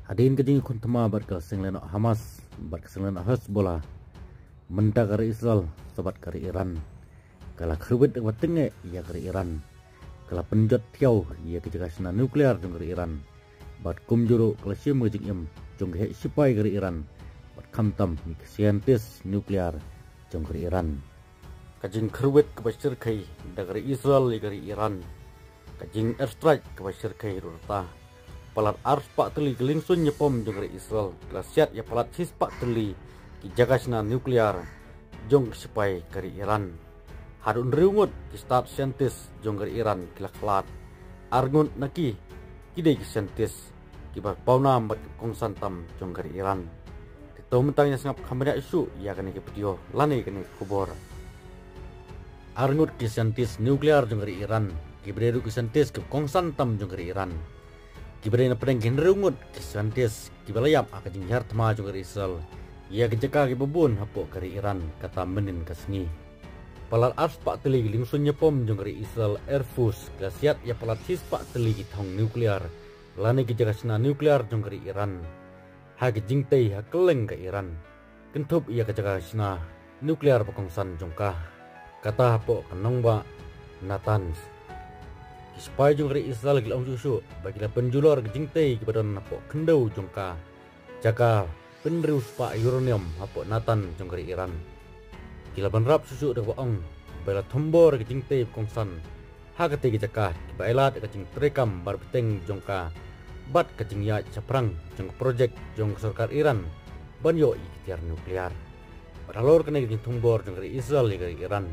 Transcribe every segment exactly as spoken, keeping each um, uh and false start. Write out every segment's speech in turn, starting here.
Hadien ka jingïakhun thma bad ka seng lehnoh Hamas bad ka seng lehnoh Hezbollah, mynta ka ri Israel sa bad ka ri Iran ka la kyrwit da kaba tyngeh ïa ka ri Iran. Ka la pynjot thiaw ïa ka jaka shna nuklear jong ka ri Iran bad kumjuh ruh ka la shim ka jingim jong ki heh shipai ka ri Iran bad khamtam ïa ki scientist nuklear jong ka ri Iran. Ka jingkyrwit kaba shyrkhei da ka ri Israel ïa ka ri Iran, ka jing airstrike kaba shyrkhei ruh rta. Palat arspah tylli ki liengsuiñ ïapom jong ka ri Israel ki la siat ïa palat shispah tylli ki jaka shna nuklear jong ki shipai ka ri Iran. Haduh hynriew ngut ki stad scientist jong ka ri Iran ki la khlad. Ar ngut na ki, ki dei ki scientist kiba pawnam bad ki kongsan tam jong ka ri Iran. Te to mynta ngin sngap kham bniah shuh ïa kane ka video lane kane ka khubor. Ar ngut ki scientist nuklear jong ka ri Iran kiba dei ruh ki scientist kiba kongsan tam jong ka ri Iran, kiba dei na pdeng ki hynriew ngut ki scientist kiba la ïap ha ka jinghiar thma jong ka ri Israel ïa ki jaka kiba bun hapoh ka ri Iran kata mynnin ka sngi. Palat arspah tylli ki liengsuiñ ïapom jong ka ri Israel Air Force ki la siat ïa palat shispah tylli ki thong nuklear lane ki jaka shna nuklear jong ka ri Iran ha ki jingtei ha kylleng ka Iran, kynthup ïa ka jaka shna nuklear ba kongsan jong ka, kata hapoh ka nongbah Natanz. Ki shipai jong ka ri Israel ki la ong shuh shuh ba ki la pynjulor ki jingtei kiba don hapoh khyndew jong ka jaka pynriew spah uranium hapoh Natanz jong ka ri Iran. Ki la bynrap shuh shuh da kaba ong ba la thombor ki jingtei ba kongsan ha katei ka jaka kiba ailad ka jingtreikam barbteng jong ka bad ka jingïaid shaphrang jong ka projek jong ka sorkar Iran ban ïoh ïa ki tiar nuklear. Bad halor kane ka jingthombor jong ka ri Israel ïa ka ri Iran,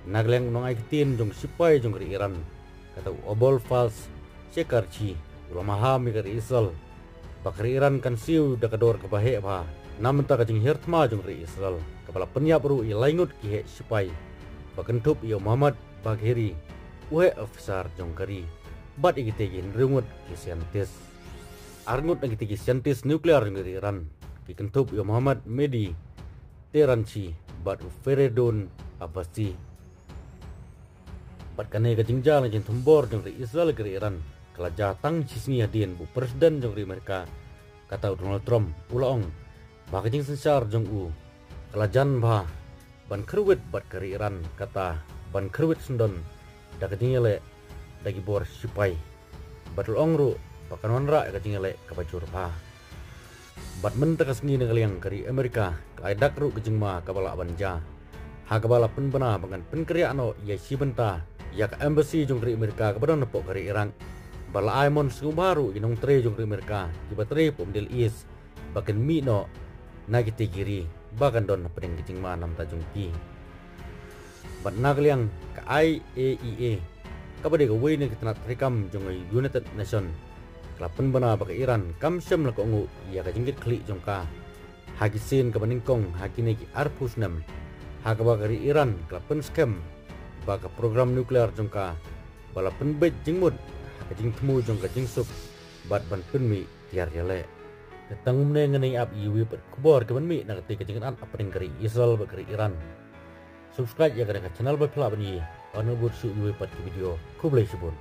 na ka liang u nongai ktien jong ka shipai jong ka ri Iran, kata u Abul Fazl Shekarchi, u la maham ïa ka ri Israel ba ka ri Iran kan siew da ka dor kaba heh bha na mynta ka jinghiar thma jong ka ri Israel, kaba la pynïap ruh ïa lai ngut ki heh shipai ba kynthup ïa u Mohammad Bagheri, u heh officer jong ka ri, bad ïa kitei ki hynriew ngut ki scientist. Ar ngut na kitei ki scientist nuklear jong ka ri Iran ki kynthup ïa u Mohammad Mehdi Tehranchi bad u Feridun Abbasi. Bad kane ka jingjia na jingthombor jong ka ri Israel ïa ka ri Iran ka la jia tang shi sngi hadien ba u president jong ka ri Amerika, kata u Donald Trump, u la ong ba ka jingsynshar jong u ka la jan bha ban kyrwit bad ka ri Iran, kata ban kyrwit syndon da ka jingïaleh da ki bor shipai. Bad u la ong ruh ba kan wanrah ïa ka jingïaleh kaba jur bha. Bad mynta ka sngi na ka liang ka ri Amerika ka la ai dak ruh ka jingma kaba lah ban jia, ha kaba la pynbna ba ngan pynkynriah noh ïa shi bynta ïa ka embassy jong ka ri Amerika kaba don hapoh ka ri Iraq. Bad la ai mon sngewbha ruh ïa ki nongtrei jong ka ri Amerika kiba trei hapoh Middle East ba kin mih noh na kitei ki ri ba kan don hapdeng ka jingma na bynta jong ki. Bad na ka liang ka I A E A, kaba dei kawei na ki tnat treikam jong ka United Nation, ka la pynbna ba ka Iran kam shym la kohnguh ïa ka jingkitkhlieh jong ka ha ki sien kaba nyngkong ha kine ki arphew snem, ha kaba ka ri Iran ka la pynskhem ba ka program nuklear jong ka ba la pynbeit jingmut ha ka jingthmu jong ka jingsuk bad ban pynmih tiar ïaleh. Te tang kumne ngin ïa ap ïa iwei pat ki khubor kiban mih na katei ka jingïakhun hapdeng ka ri Israel bad ka ri Iran. Subscribe ïa kane ka channel ba phi lah ban ïohi ban ïoh bud shuh iwei pat ki video. Khublei shibun.